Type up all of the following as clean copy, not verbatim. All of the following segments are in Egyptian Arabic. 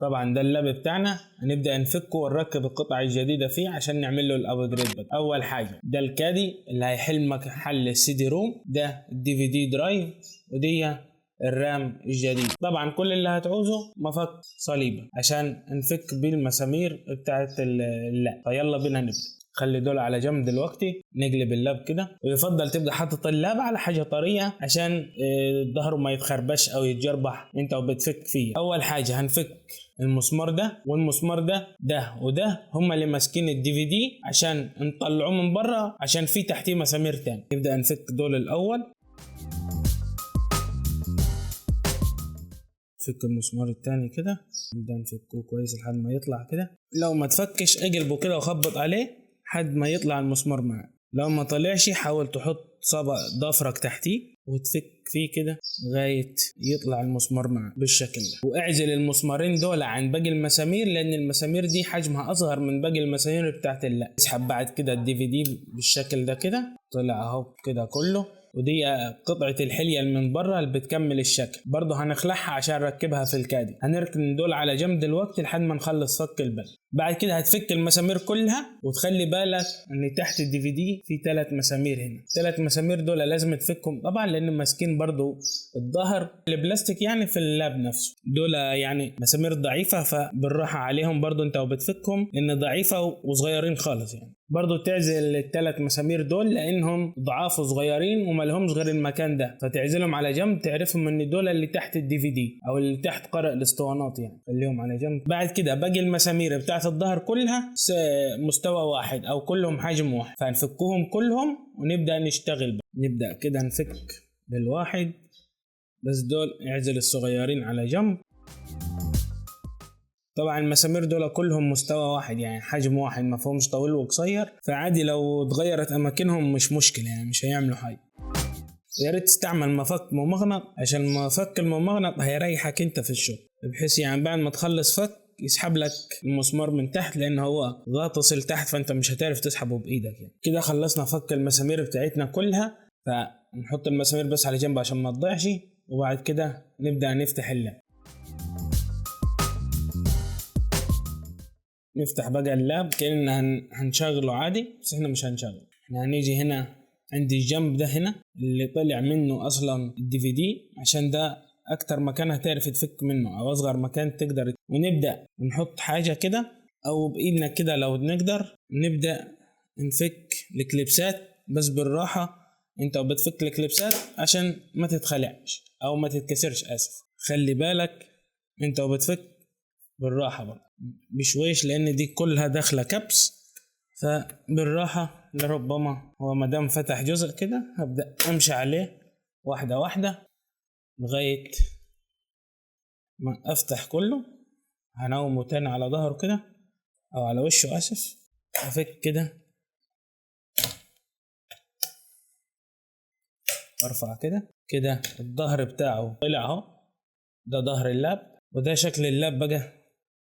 طبعا ده اللاب بتاعنا، هنبدا نفكه ونركب القطع الجديدة فيه عشان نعمل له ال upgrade. اول حاجة ده ال caddy اللي هيحل محل ال CD-ROM، ده ال DVD drive، ودي ال RAM الجديد. طبعا كل اللي هتعوزه مفك صليبه عشان نفك بيه المسامير بتاعت اللاب. فيلا بينا نبدا. خلي دول على جنب دلوقتي، نقلب اللاب كده، ويفضل تبقى حاطط اللاب على حاجة طرية عشان ظهره ما يتخربش او يتجربح انت وبتفك فيه. اول حاجة هنفك المسمار ده والمسمار ده، ده وده هما اللي ماسكين ال DVD عشان نطلعوه من بره، عشان في تحتيه مسامير تاني. نبدا نفك دول الاول. نفك المسمار التاني كده، نبدا نفكه كويس لحد ما يطلع كده. لو ما تفكش اقلبه كده وخبط عليه لحد ما يطلع المسمار معاك. لو ما طلعش حاول تحط صبع ضفرك تحتيه وتفك فيه كده لغاية يطلع المسمار معاك بالشكل ده. واعزل المسمارين دول عن باقي المسامير، لان المسامير دي حجمها اصغر من باقي المسامير بتاعت اللاب. اسحب بعد كده ال DVD بالشكل ده كده، طلع اهو كده كله. ودي قطعة الحلية اللي من بره اللي بتكمل الشكل، برضه هنخلعها عشان نركبها في الكادي. هنركن دول على جنب دلوقتي لحد ما نخلص فك البل. بعد كده هتفك المسامير كلها، وتخلي بالك ان تحت ال DVD في 3 مسامير هنا. 3 مسامير دول لازم تفكهم طبعا، لان ماسكين برضه الظهر البلاستيك يعني في اللاب نفسه. دول يعني مسامير ضعيفة، فبالراحة عليهم برضه انت وبتفكهم، لان ضعيفة وصغيرين خالص يعني. برضه تعزل الثلاث مسامير دول لانهم ضعاف وصغيرين وما لهمش غير المكان ده، فتعزلهم على جنب، تعرفهم ان دول اللي تحت ال DVD او اللي تحت قارئ الاسطوانات يعني، خليهم على جنب. بعد كده باقي المسامير بتاعت الظهر كلها مستوى واحد او كلهم حجم واحد، فنفكهم كلهم ونبدا نشتغل بقى. نبدا كده نفك بالواحد بس، دول اعزل الصغيرين على جنب. طبعا المسامير دول كلهم مستوى واحد يعني حجم واحد، ما فيهمش طويل وقصير، فعادي لو اتغيرت اماكنهم مش مشكلة يعني، مش هيعملوا حاجة. يا ريت تستعمل مفك ممغنط، عشان مفك الممغنط هيريحك انت في الشغل، بحيث يعني بعد ما تخلص فك يسحب لك المسمار من تحت، لان هو غاطس لتحت فانت مش هتعرف تسحبه بايدك يعني. كده خلصنا فك المسامير بتاعتنا كلها، فنحط المسامير بس على جنب عشان ما تضيعش، وبعد كده نبدا نفتح اللاب. نفتح بقى اللاب كأننا هنشغله عادي، بس احنا مش هنشغله. احنا هنيجي هنا عند الجنب ده هنا اللي طلع منه اصلا ال DVD، عشان ده اكتر مكان هتعرف تفك منه او اصغر مكان تقدر. ونبدأ نحط حاجة كده او بايدنا كده لو نقدر، نبدأ نفك الكليبسات بس بالراحة انت وبتفك الكليبسات عشان ما تتخلعش او ما تتكسرش، اسف. خلي بالك انت وبتفك بالراحة برضه بشويش، لان دي كلها داخلة كبس، فبالراحة. لربما هو ما دام فتح جزء كده هبدأ امشي عليه واحدة واحدة لغاية ما افتح كله. هنومه تاني على ظهره كده او على وشه، اسف. هفك كده وارفع كده كده، الظهر بتاعه طلع اهو، ده ظهر اللاب، وده شكل اللاب بقى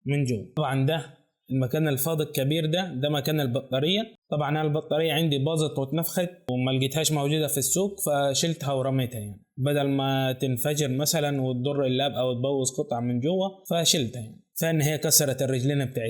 من جوه. طبعا ده المكان الفاضي الكبير ده مكان البطارية. طبعا انا البطارية عندي باظت واتنفخت وما لقيتهاش موجودة في السوق، فشلتها ورميتها يعني، بدل ما تنفجر مثلا وتضر اللاب او تبوظ قطعة من جوه، فشلتها يعني. فان هي كسرت الرجلين بتاعتها.